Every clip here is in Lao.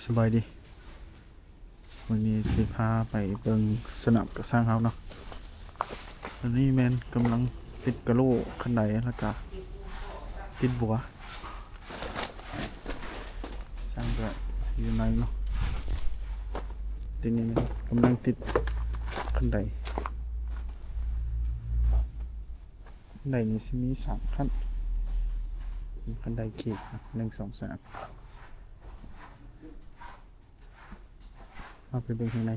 ສະບາຍດີ ມື້ນີ້ຊິພາໄປເບິ່ງສະໜາມກະຊ່າງເຮົາເນາະ. ຕອນນີ້ແມ່ນກຳລັງຕິດກະໂຫຼຄັນໄດ ແລ້ວກະຕິດບົວ. ຊ່າງກະຢູ່ໃນເນາະ. ທີນີ້ແມ່ນກຳລັງຕິດຄັນໄດ. ຄັນໄດນີ້ຊິມີສາມຂັ້ນ. ມີຄັນໄດຂີດເນາະ ໜຶ່ງ ສອງ ສາມ. ເຮົາໄປເບິ່ງຂ້າງໃນ.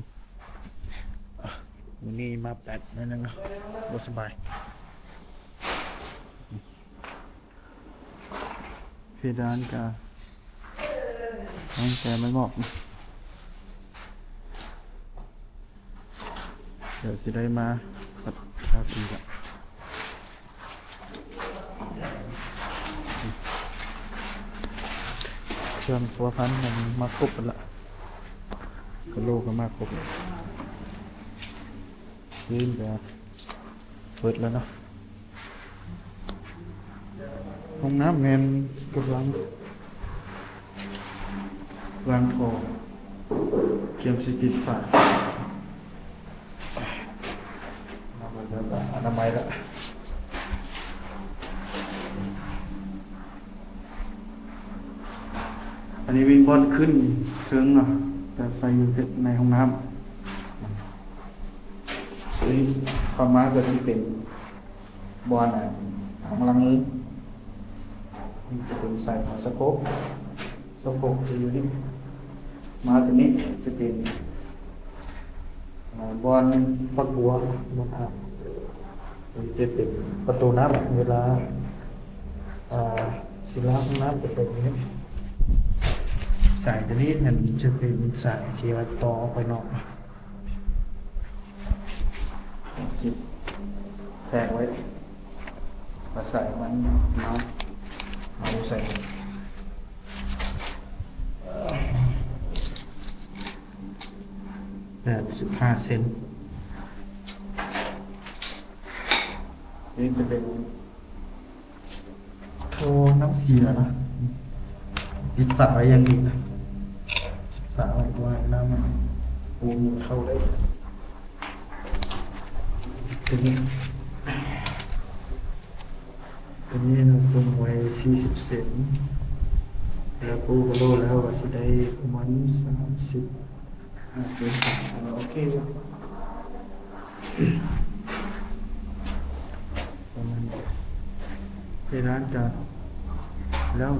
ມື້ນີ້ມາແປກໜ້ອຍໜຶ່ງເນາະ ບໍ່ສະບາຍ. ເພດານກະຍັງແຕ່ໄມ້ໝອກ. ດຽວຊິໄດ້ມາຂັດທາສີລະ. ເຄື່ອງຄົວພັນມັນມາຄົບແລ້ວລະ ກະໂຫຼກະມາຄົບແລ້ວ. ພື້ນກະເປີດແລ້ວເນາະ. ຫ້ອງນ້ຳແມ່ນກຳລັງວາງທໍ່ ກຽມຊິຕິດຝາ ອະນາໄມລະ. ອັນນີ້ເປັນບ່ອນຂຶ້ນເທິງເນາະ ຈະໃສ່ຢູ່ໃນຫ້ອງນ້ຳ. ນີ້ເຂົ້າມາກະຊິເປັນບ່ອນ ອາ ອ່າງລ້າງມື. ນີ້ຈະເປັນສາຍຂອງສະໂຄກ ສະໂຄກຈະຢູ່ນີ້. ມາຕົງນີ້ຈະເປັນ ອາ ບ່ອນຝັກບົວ ບ່ອນອາບ. ນີ້ຈະເປັນປະຕູນ້ຳ ເວລາ ອາ ຊິລ້າງຫ້ອງນ້ຳຈະເປັນນີ້. ສາຍຕົວນີ້ຫັ້ນຈະເປັນສາຍທີ່ວ່າຕໍ່ອອກໄປນອກ. ຊິແທກໄວ້ ມາໃສ່ມັນມາ ເອົາໃສ່ ແປດສິບຫ້າເຊັນ. ນີ້ຈະເປັນ ທໍ່ນ້ຳເສຍນະ ປິດຝາໄວ້ຢ່າງດີນະ ປິດຝາໄວ້ ບໍ່ໃຫ້ນ້ຳມັນປູນເຂົ້າໄດ້. ຕົວນີ້ ຕົວນີ້ເຮົາຕົງໄວ້ສີ່ສິບເຊັນ ແລ້ວປູກະໂຫຼແລ້ວກະຊິໄດ້ປະມານສາມສິບ ອ່າ ເຊັນ ໂອເຄຢູ່ ປະມານນີ້. ເພດານກະແລ້ວ